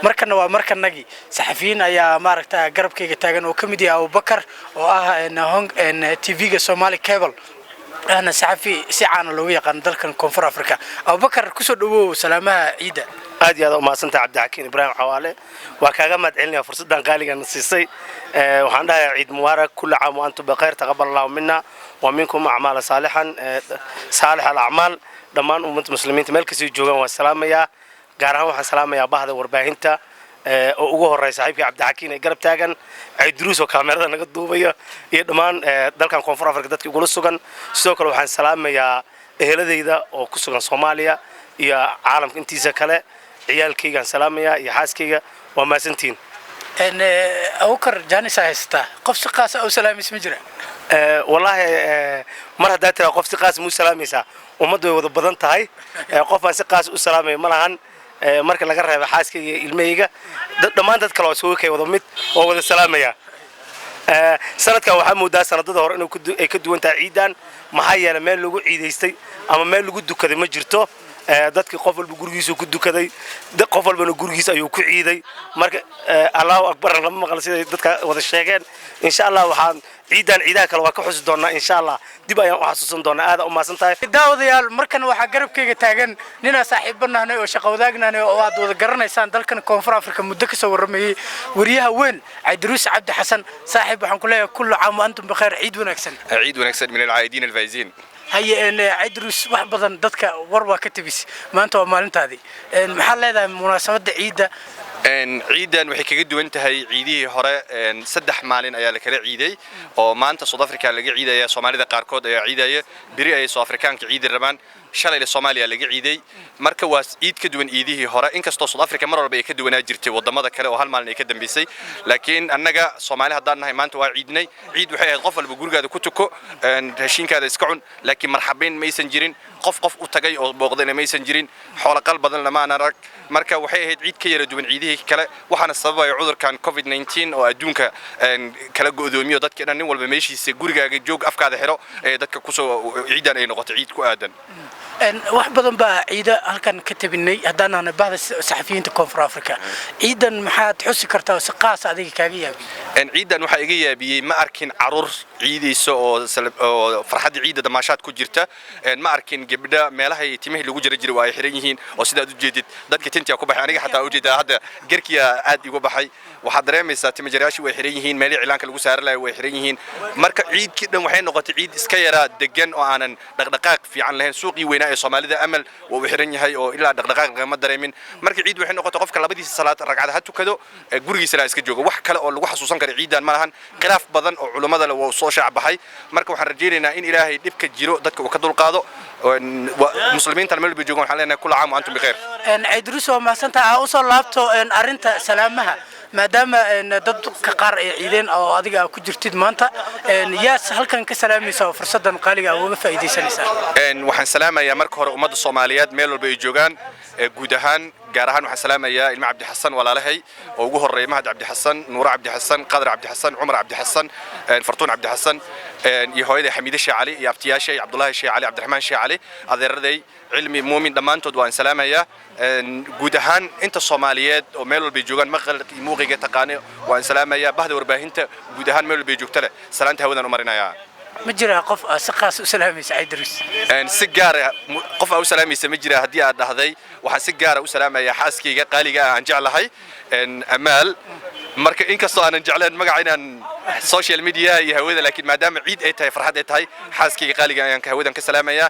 Markana waa markanagii saxafiyiin ayaa maaragta garabkayga taagan oo ka mid yahay Abubakar oo ah TV-ga Somali Cable, ahna saxafi si caana loogu yaqaano dalkan Koonfur Africa. Abubakar, kusoo dhawow salaamaha ciidda. Aad iyo aad umahadsantaha, Cabdixakiin Ibraahim Cawaale. Waa kaaga mahad celinaya fursaddan qaaligana siisay. Waxaan dhahayaa ciid mubaarak, كل عام وأنتم بخير، تقبل الله منا ومنكم أعمال صالحا صالح الأعمال. Dhammaan ummadda muslimiinta meel kastay joogaan waan salaamayaa. Gaar ahaan waxaan salaamayaa bahda warbaahinta oo ugu horreeya saaxiibkii Cabdixakiin ee garab taagan, Cayduruus oo kaamerada naga duubaya, iyo dhammaan dalkan Koonfur Afrika dadka igula sugan. Sidoo kale waxaan salaamayaa eheladayda oo ku sugan Soomaaliya iyo caalamka intiisa kale. Ciyaalkaygaan salaamayaa iyo xaaskayga. Waa mahadsantihiin. Abubakar, jaanisaa haysataa, qof si qaasa u salaamaysa ma jira? Wallaahi, mar haddaa tiraa qof si qaas muu salaamaysaa, ummaddu way wada badan tahay. Qof aan si qaas u salaamaya ma lahan, marka laga reebo xaaskayga iyo ilmahayga. Dhammaan dad kale waa isugu kay wada mid, waa wada salaamaya. Sanadkan waxaa moodaa sanadada hore inay ka duwan tahay ciidan, maxaa yeelay meel lagu ciidaystay ama meel lagu dukaday ma jirto. Dadkii qof walba gurigiisuu ku dukaday, qof walbana gurigiisa ayuu ku ciiday. Marka Allahu akbarna lama maqal, siday dadka wada sheegeen. Insha Allah waxaan ciidan ciidaha kale waa ka xusi doonaa. Insha Allah dib ayaan u xasuusan doonaa. Aada u mahadsan tahay. Daawadayaal, markan waxaa garabkayga taagan ninaa saaxiibo nahnay oo shaqo wadaagnahnay oo aad wada garanaysaan, dalkan Koonfur Afrika muddo ka soo warramayey, wariyaha weyn Cabdiruus Cabdi Xasan. Saaxiib, waxaan ku leeyahay كل عام وأنتم بخير, ciid wanaagsan. Ciid wanaagsan, من العائدين الفائزين. Haye, Cabdiruus, wax badan dadka war waa ka tabis. Maanta waa maalintaadii, maxaad leedahay munaasabadda ciidda? Ciidan waxay kaga duwan tahay ciidihii hore, 3 maalin ayaa la kala ciiday oo maanta South Africa laga ciidaya, Soomaalida qaarkood ayaa ciidaya, beri ayay South Africaanka ciidi rabaan, shalayna Soomaaliya laga ciiday. Marka waa ciid ka duwan ciidihii hore, inkastoo South Africa mar walba ay ka duwanaa jirtay wadamada kale oo hal maalin ay ka dambeysay. Laakiin annaga Soomaali haddaan nahay, maanta waa ciidnay. Ciid waxay ahayd qof walba gurigaada ku tuko, raashinkaada iska cun, laakiin marxabayn maysan jirin, qof qof u tagay oo booqdayna maysan jirin, xoolo qal badan lama arag. Marka waxay ahayd ciid ka yara duwan ciidihii kale, waxaana sababaya cudurkan COVID-19 oo adduunka kala go'doomiyo dadka dhan. Nin walba meeshiisa gurigaaga joog, afkaada xiro, ee dadka kusoo ciidan ay noqotay ciid ku aadan. Wax badan baa ciida halkan ka tabinay haddaan nahnay bahda saxafiyiinta Koonfur Africa. Ciidan maxaad xusi kartaa oo si qaas adiga kaaga yaabiyey? Ciidan waxaa iga yaabiyey, ma arkin caruur ciidaysa oo farxadda ciidda damaashaad ku jirta. Ma arkin gabdha meelaha timihii lagu jira jiray waa ay xiran yihiin, oo sidaad ujeedid dadka tintiya ku baxay. Aniga xataa ujeedaa hadda garkiya aad igu baxay. Waxaad dareemaysaa timajarayaashii way xiran yihiin, meelihii cilaanka lagu saari lahay way xiran yihiin. Marka ciidkii dhan waxay noqotay ciid iska yaraa degan oo aanan dhaqdhaqaaq fiican lahayn. Suuqii weynaa ee Soomaalida Amal waa uu xiran yahay oo ilaa dhaqdhaqaaq lagama dareemin. Marka ciid waxay noqotay qofka labadiisa salaad ragcad ha tukado, gurigiisana iska joogo. Wax kale oo lagu xasuusan kara ciidan ma lahan. Khilaaf badan oo culummada le waa soo shaac baxay. Marka waxaan rajaynaynaa in Ilaahay dhibka jiro dadka uu ka dulqaado. Muslimiintana meel bay joogaan waxaan leenahay كل عام وأنتم بخير. Ciidruus, waa mahadsantaha. Aa usoo laabto arrinta salaamaha, maadaama dadka qaar ay ciideen oo adiga aa ku jirtid maanta, yaas halkan ka salaamaysa oo fursaddan qaaliga uga faa'iidaysanaysaa? Waxaan salaamayaa marka hore ummadda Soomaaliyeed meel walba ay joogaan guud ahaan. Gaar ahaan waxaan salaamayaa ilma Cabdixasan, walaalahay, oo ugu horreeya Mahad Cabdixasan, Nuuro Cabdixasan, Qadar Cabdixasan, Cumar Cabdixasan, Fartuun Cabdixasan, iyo hooyaday Xamiide Sheekh Cali, iyo abtiyaashay Cabdullaahi Sheekh Cali, Cabdiraxmaan Sheekh Cali, adeeraday Cilmi, Muumin, dhammaantood waan salaamayaa. Guud ahaan inta Soomaaliyeed oo meel walbay joogaan, maqal iyo muuqiga taqaane, waan salaamayaa. Bahda warbaahinta guud ahaan meel walbay joogta leh, salaanta hawadaan u marinayaa. Ma jiraa qof aad si khaas u salaamaysa, Ciidruus? Si gaara qof aa u salaamaysa ma jira haddii aad dhahday, waxaan si gaara u salaamayaa xaaskayga qaaliga ah aan jeclahay, Amaal. Marka inkastoo aanan jeclayn magaca inaan social media iyo hawada, laakiin maadaama ciid ay tahay, farxad ay tahay, xaaskayga qaaliga ayaan hawadan ka salaamayaa.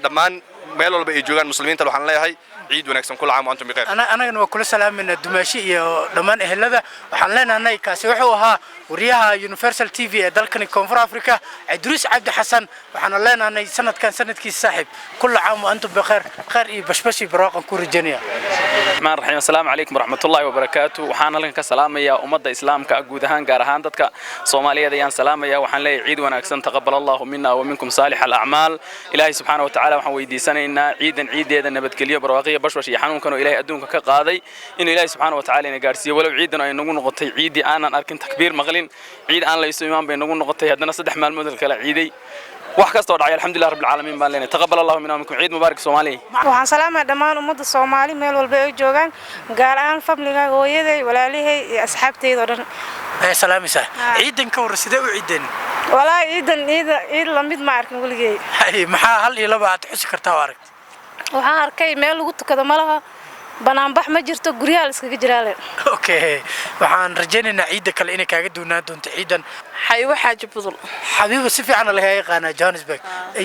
Dhammaan meel walba ay joogaan muslimiinta waxaan leeyahay ciid wanaagsan, كل عام وأنتم بخير. Anagana waa kula salaamayna, dumaashi iyo dhammaan ehelada waxaan leenahay. Kaasi wuxuu ahaa wariyaha Universal TV ee dalkani Koonfur Africa, Cidruus Cabdi Xasan. Waxaana leenahay sanadkan sanadkiisa, saaxiib, كل عام وأنتم بخير, khayr iyo bashbash iyo barwaaqan ku rajaynaya. الرحمن الرحيم. السلام عليكم ورحمة الله وبركاته. Waxaan halkan ka salaamayaa ummadda islaamka guud ahaan, gaar ahaan dadka Soomaaliyeed ayaan salaamayaa. Waxaan leeyahay ciid wanaagsan, تقبل الله منا ومنكم صالح الأعمال. Ilaahay subxaana wa tacaala waxaan weydiisanaynaa ciidan ciideeda nabadgelyo, barwaaqiyo, bashbash iyo xanuunkan oo Ilaahay adduunka ka qaaday inuu Ilaahay subxaana wa tacaala ina gaarsiiyo. Walow ciidan ay nagu noqotay ciiddii aanan arkin takbiir maqlin, ciid aan la isu imaan bay nagu noqotay. Haddana 3 maalmood kala ciiday. Wax kastoo dhacay, alxamdulilah rabbil caalamiin baan leenahay. Taqabbal Allahu minna minkum, ciid mubaarak Soomaaliya. Waxaan salaamaya dhammaan ummadda Soomaali meel walba ay joogaan, gaar ahaan family-ga, hooyaday, walaalahay iyo asxaabtayda oo dhan. Ayaa salaamaysaa. Ciidan ka warran, sidee u ciideen? Walaahi ciidan ciida ciid lamid ma arkin weligey. Hay, maxaa hal iyo laba aad xusi kartaa oo aragtay? Waxaan arkay meel lagu tukado ma laha, banaanbax ma jirto, guryaha la iskaga jiraale. Okay, waxaan rajaynaynaa ciidda kale inay kaaga duwanaan doonto ciidan. Xabiibo Xaaji Budul. Xabiibo, si fiican laga yaqaanaa Johannesburg.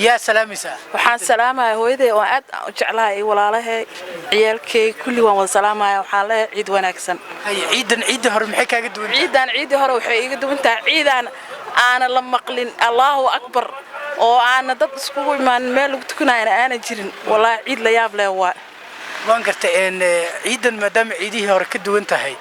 Yaa salaamaysaa? Waxaan salaamaya hooyaday oo aad u jeclahay iyo walaalahay, ciyaalkay, kulli waan wada salaamaya. Waxaan leeyahay ciid wanaagsan. Hay, ciidan ciidda hore maxay kaaga duwan tahay? Ciidan ciidii hore waxay iiga duwan tahay ciidaan aana la maqlin Allahu akbar oo aana dad iskugu imaanin, meel lagu tukanayana aana jirin. Wallaahi ciid la yaab leh waa. Waan gartay. Ciidan maadaama ciidihii hore ka duwan tahay,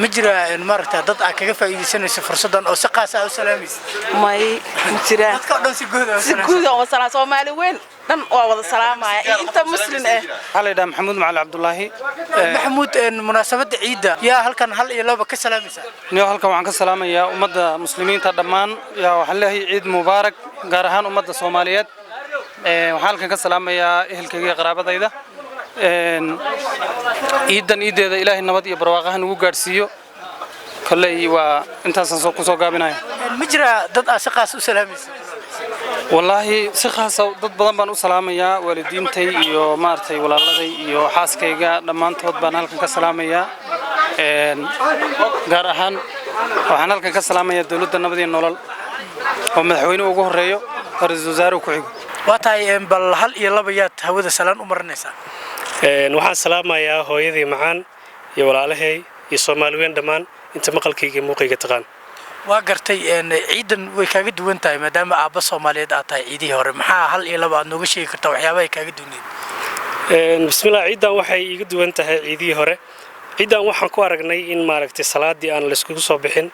ma jira maaragta dad aad kaga faa'iidaysanayso fursaddan oo si qaas ah u salaamaysa? May, ma jiraan. Dadka oo dhan si guud ah u si guud aan wada salaam, Soomaali weyn dhan waa wada salaamaya iyo inta Muslim ah. Waxaa la yidhaha Maxamuud Macali Cabdulaahi. Maxamuud, munaasabadda ciidda yaa halkan hal iyo laba ka salaamaysa? Niyo, halkan waxaan ka salaamayaa ummadda Muslimiinta dhammaan. Yaa waxaan leeyahay ciid mubaarak, gaar ahaan ummadda Soomaaliyeed. Waxaan halkan ka salaamayaa ehelkayga iyo qaraabadayda. Ciidan ciiddeeda Ilaahay nabad iyo barwaaqaha nagu gaadhsiiyo. Kolley waa intaasaan soo kusoo gaabinaya. Ma jira dad aad si qaas u salaamaysa? Wallaahi si khaasa dad badan baan u salaamayaa, waalidiintay iyo maaragtay walaaladay iyo xaaskayga, dhammaantood baan halkan ka salaamayaa. Gaar ahaan waxaan halkan ka salaamayaa dowladda Nabad iyo Nolol oo madaxweynuhu ugu horreeyo, ra-iisul wasaaruhu ku xigo. Waa tahay. Bal hal iyo laba yaad hawada salaan u marinaysaa? Waxaan salaamayaa hooyadii macaan iyo walaalahay iyo Soomaali weyn dhammaan inta maqalkayga iyo muuqayga taqaan. Waa gartay. Ciidan way kaaga duwan tahay maadaama aabba Soomaaliyeed aad tahay ciidihii hore. Maxaa hal iyo laba aad nooga sheegi kartaa waxyaabaha ay kaaga duwaneed? Bismillah, ciidan waxay iiga duwan tahay ciidihii hore. Ciidan waxaan ku aragnay in maaragtay salaadii aan layskugu soo bixin,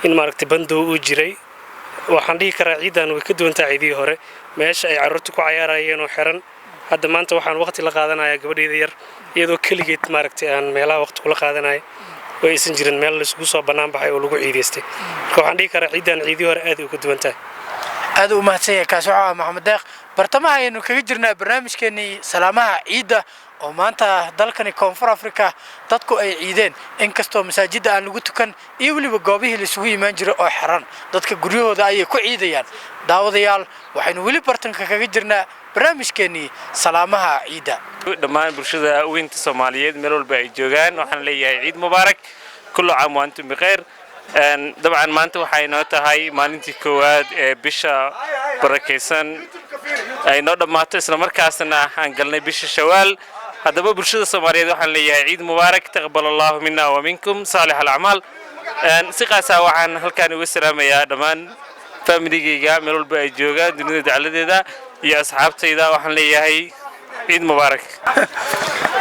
in maaragtay bandow uu jiray. Waxaan dhihi karaa ciidan way ka duwan tahay ciidihii hore, meesha ay carruurta ku cayaarayeen oo xiran. Hadda maanta waxaan waqti la qaadanayaa gabadheyda yar, iyadoo keligeed maaragtay aan meelaha waqti kula qaadanaya oo aysan jirin meel layskugu soo bannaan baxay oo lagu ciidaystay. Marka waxaan dhihi karaa ciidan ciidihii hore aad ay uga duwan tahay. Aad u mahadsan yahay. Kaasi waxaa Maxamed Deeq. Bartamaha ayaynu kaga jirnaa barnaamijkeenii salaamaha ciidda oo maanta dalkani Koonfur Afrika dadku ay ciideen, inkastoo masaajidda aan lagu tukan iyo weliba goobihii laisugu imaan jiray oo xiran. Dadka guryahooda ayay ku ciidayaan. Daawadayaal, waxaynu weli bartanka kaga jirnaa barnaamijkeenii salaamaha ciidda. Dhammaan bulshada weynta Soomaaliyeed meel walba ay joogaan waxaan leeyahay ciid mubaarak, kullu caam wa antum bikhayr. Dabcan maanta waxay noo tahay maalintii koowaad ee bisha barakaysan ay noo dhammaato, isla markaasna aan galnay bisha Shawaal. Haddaba bulshada Soomaaliyeed waxaan leeyahay ciid mubaarak, taqabal Allahu minna wa minkum saalix alacmaal. Si qaasa waxaan halkaan uga salaamayaa dhammaan family-gayga meel walba ay joogaan dunida dacaladeeda iyo asxaabtayda. Waxaan leeyahay ciid mubaarak.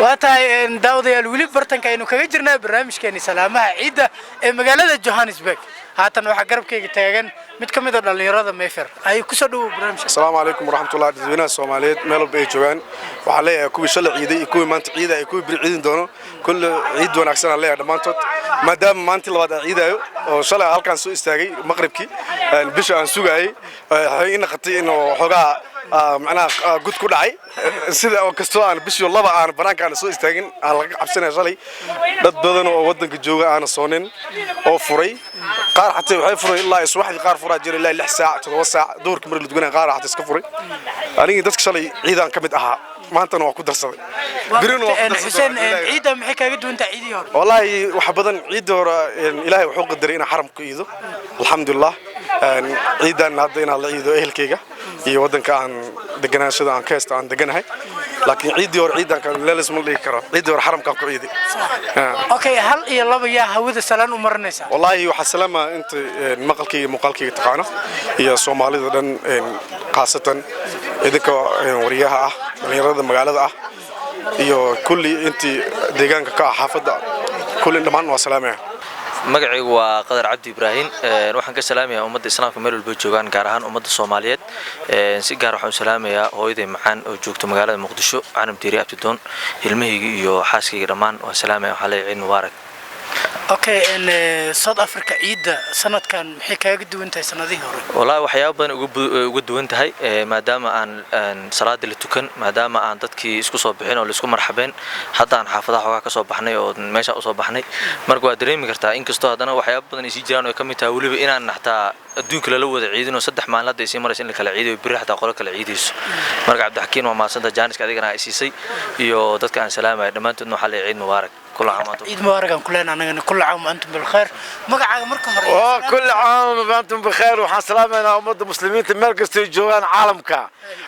Waa tahay. Daawadayaal, weli bartanka aynu kaga jirnaa barnaamijkeeni salaamaha ciidda ee magaalada Johannesburg. Haatan waxaa garabkayga taagan mid ka mid a dhallinyarada Mayfair. Ay kusoo dhawow barnaamijka. Asalaamu calaykum waraxmatullahi. Dadweynaha Soomaaliyeed meel walba ay joogaan waxaan leeyahay, kuwii shalay ciiday iyo kuwii maanta ciidaya iyo kuwii beri ciidin doono, kulli ciid wanaagsan aan leeyahay dhammaantood. Maadaama maantii labaad aan ciidayo oo shalay halkaan soo istaagay maqribkii bisha aan sugaayay, waxay ii naqatay inuu xoogaa macnaha gud ku dhacay, sida oo kastoo aan bishii laba aan banaanka aan soo istaagin aan laga cabsanaya. Shalay dad badan oo waddanka jooga aana soonin oo furay, qaar xataa waxay furay ilaa subaxdii, qaar furaa jira ilaa 6 saac, 7 saac duhurkii markii la tukanaya, qaar xataa iska furay. Anigii dadka shalay ciidaan ka mid ahaa, maantana waa ku darsaday, birina waa ku darsaday. Xuseen, ciidda maxay kaaga duwan tahay ciidihii hore? Wallaahi wax badan. Ciidda hore Ilaahay wuxuu qadaray inaan xaram ku iido, alxamdulilah. Ciidan hadda inaan la ciido ehelkayga iyo waddanka aan deganaashada aan ka haysto aan deganahay, laakiin ciiddii hore ciidanka leelis ma dhihi karo. Ciiddii hore xaramkaan ku ciiday. Okay, hal iyo laba yaa hawada salaan u marinaysaa? Wallaahi waxaa salaama inta maqalkayga muuqaalkayga taqaano iyo Soomaalida dhan, khaasatan idinka wariyaha ah, dhallinyarada magaalada ah iyo kulli intii deegaanka ka ah xaafadda, kulli dhammaan waa salaamaya. Magacaygu waa Qadar Cabdi Ibraahim. Waxaan ka salaamayaa ummadda Islaamka meel walba joogaan, gaar ahaan ummadda Soomaaliyeed. Si gaar waxaan u salaamayaa hooyaday macaan oo joogto magaalada Muqdisho, Canab Diiri Abtidoon, ilmahayga iyo xaaskayga dhammaan waan salaamaya. Waxaa leeyahay ciid mubaarak. Okay, South Africa ciidda sanadkan maxay kaaga duwan tahay sanadihii hore? Wallaahi, waxyaabo badan uga duwan tahay, maadaama aan salaada la tukan, maadaama aan dadkii isku soo bixin oo laisku marxabeen. Hadda aan xaafadaha xoogaa ka soo baxnay oo meesha usoo baxnay. Marka waa dareemi kartaa, inkastoo haddana waxyaabo badan ay sii jiraan oo ay ka mid tahay weliba inaan xataa adduunka lala wada ciidin oo 3 maalin hadda ay sii maraysa in la kala ciidayo, biri xataa qolo kala ciidayso. Marka Cabdixakiin, waa mahadsanta jaaniska adigana ay siisay iyo dadka aan salaamaya dhammaantoodna. Waxaa leeyahay ciid mubaarak, kula caam antum. Ciid mubaarak aan ku leenahay anagana. Kulla caam antum bilkhayr. Magacaaga marka hore? Oo kulli caam antum bikheer. Waxaan salaamaynaa ummadda muslimiinta meel kastay joogaan caalamka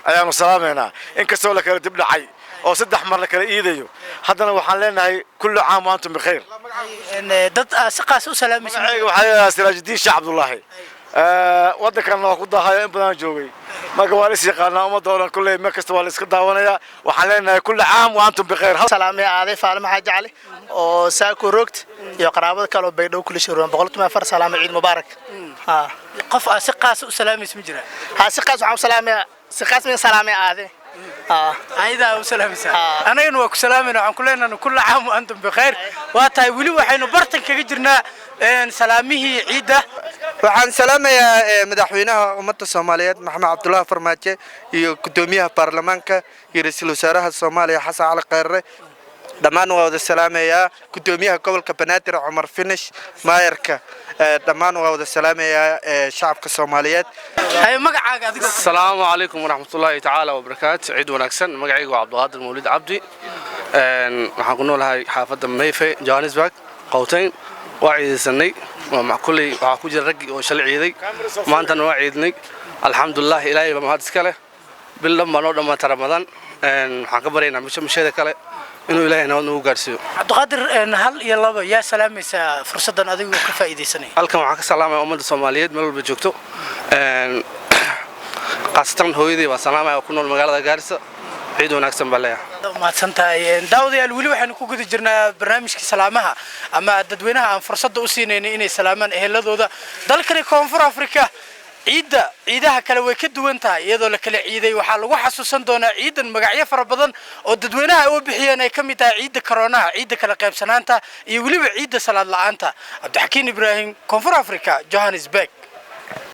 ayaanu salaamaynaa. Inkastoo la kala dib dhacay oo 3 mar la kala iidayo, haddana waxaan leenahay kulli caam wa antum bikheer. Dad si qaas u salaamaysa? Magacayga waxaa leeyahay Siraajudiin Sheekh Cabdullaahi. Waddankan waa ku dahayo, in badan joogay, marka waa la is yaqaanaa ummadda oo dhan. Kulley meel kasta waa la iska daawanayaa. Waxaan leenahay kulli caam wa antum bikheer. Salaamay aaday Faalma Xaaji Cali oo Saako Roogta iyo qaraabada kale oo Baydhabo kula shiroon 114. Salaamay, ciid mubaarak. Qof aad si qaas u salaamaysa ma jiraa? Ha, si qaas waxaan u salaamayaa, si qaas min salaamay aaday. Ayadaa u salaamaysaa? Anagana waa ku salaamayna. Waxaan ku leenahay kulla caam wa antum bikhayr. Waa tahay, weli waxaynu bartan kaga jirnaa salaamihii ciidda. Waxaan salaamayaa madaxweynaha ummadda Soomaaliyeed Maxamed Cabdullaahi Farmaajo iyo guddoomiyaha baarlamaanka iyo ra-iisul wasaaraha Soomaaliya Xasan Cali Kheyre. Dhammaan waa wada salaamayaa. Guddoomiyaha gobolka Banaadir Cumar Finish, maayarka, dhammaan waa wada salaamayaa shacabka Soomaaliyeed. Magacaaga adigo? Asalaamu calaykum waraxmatullaahi tacaala wabarakaatu. Ciid wanaagsan. Magacaygu waa Cabdiqaadir Mawlid Cabdi. Waxaan ku noolahay xaafadda Mayfe, Johannesburg, Qowteyn. Waa ciidaysanay kulley. Waxaa ku jira raggii oo shalay ciiday, maantana waa ciidnay, alxamdulilah. Ilaahay baa mahad iska leh. Bil dhan baa noo dhammaata Ramadaan. Waxaan ka baryaynaa bisha misheeda kale inuu Ilaahay nabad nagu gaarsiiyo. Cabdiqaadir, hal iyo laba yaa salaamaysaa fursaddan adigoo ka faa'iidaysanaya? Halkan waxaan ka salaamaya ummadda Soomaaliyeed meel walba joogto, khaasatan hooyadii baan salaamaya oo ku nool magaalada Gaarisa. Ciid wanaagsan baa leeyahay. Mahadsan tahay. Daawadayaal, weli waxaynu ku guda jirnaa barnaamijka salaamaha ama dadweynaha aan fursadda u siinaynay inay salaamaan eheladooda. Dalkani Koonfur Afrika ciidda ciidaha kale way ka duwan tahay, iyadoo la kala ciiday. Waxaa lagu xasuusan doonaa ciidan magacyo fara badan oo dadweynaha ay u bixiyeen, ay ka mid tahay ciidda karoonaha, ciidda kala qaybsanaanta iyo weliba ciidda salaad la'aanta. Cabdixakiin Ibraahim, Koonfur Africa, Johannesburg.